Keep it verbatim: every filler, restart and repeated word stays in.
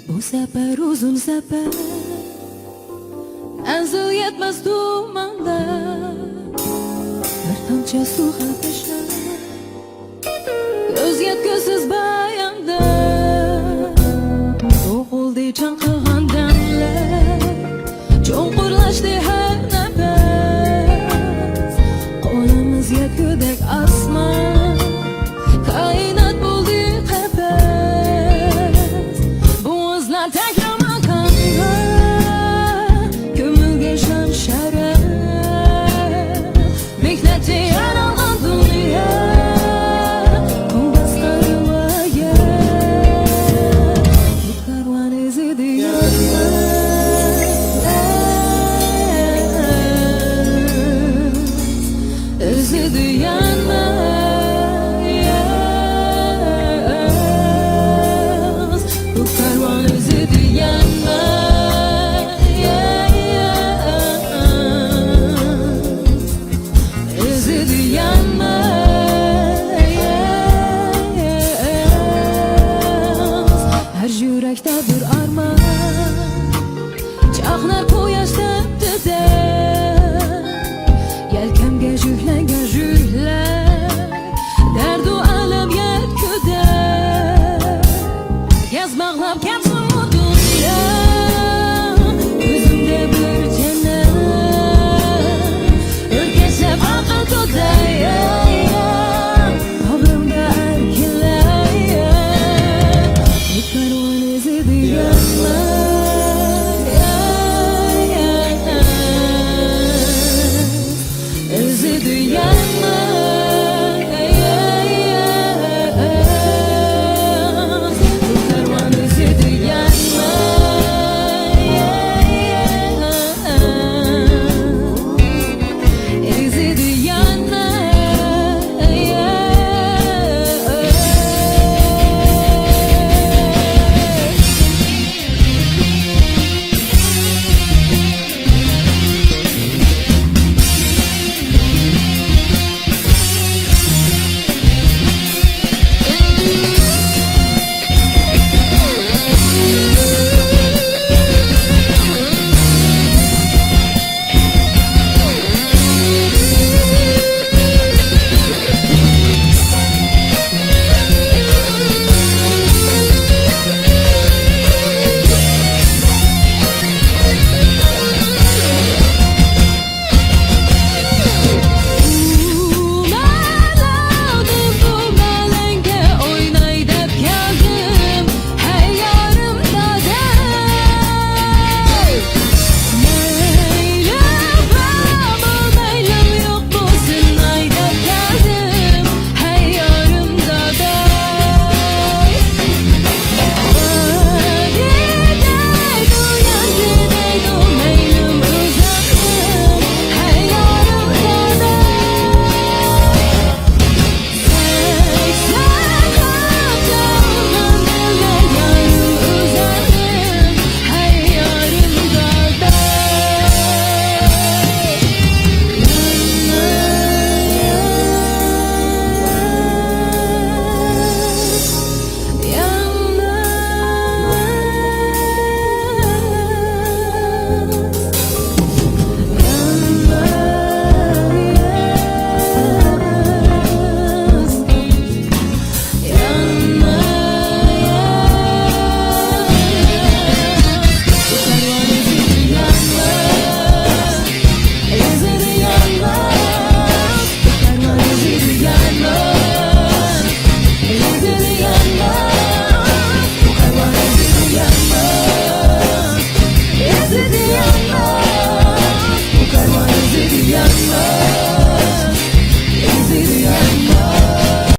بۇ سەپەر ئۇزۇن سەپەر، مەنزىل يەتمەس تۇماندا، بىر تامچە سۇغا تەشنا، كۆز يەتكۈسىز باياندا، بوغۇلدى چاڭقىغان دەملەر، چوڭقۇرلاشتى ھەر نەپەس، قولىمىز يەتكۈدەك ئاسمان، كائىنات بولدى قەپەس. بۇ ئىزلار تەكرار ماكانغا كۆمۈلگەن شان شەرەپ، مېھنەتتە يارالغان دۇنيا، قۇم باسقان رىۋايەت. بۇ كارۋان ئىزىدا يانماس، ئىزىدا يانماس. بۇ كارۋان ئىزىدا يانماس، ئىزىدا يانماس. ھەر يۈرەكتە بىر ئارمان، چاقنار قۇياش تەپتىدە. يەلكەمگە يۈكلەنگەن يۈكلەر، دەردۇ ئەلەم يەتكۈدەك. ياز باغلاپ كەتسۇن بۇ دۇنيا، كۆزۈمدە بىر جەننەت، ئۆركەشلەپ ئاقىدۇ دەريا، قەبرىمدە ئەركىنلەر. بۇ كارۋان ئىزىدا يانماس،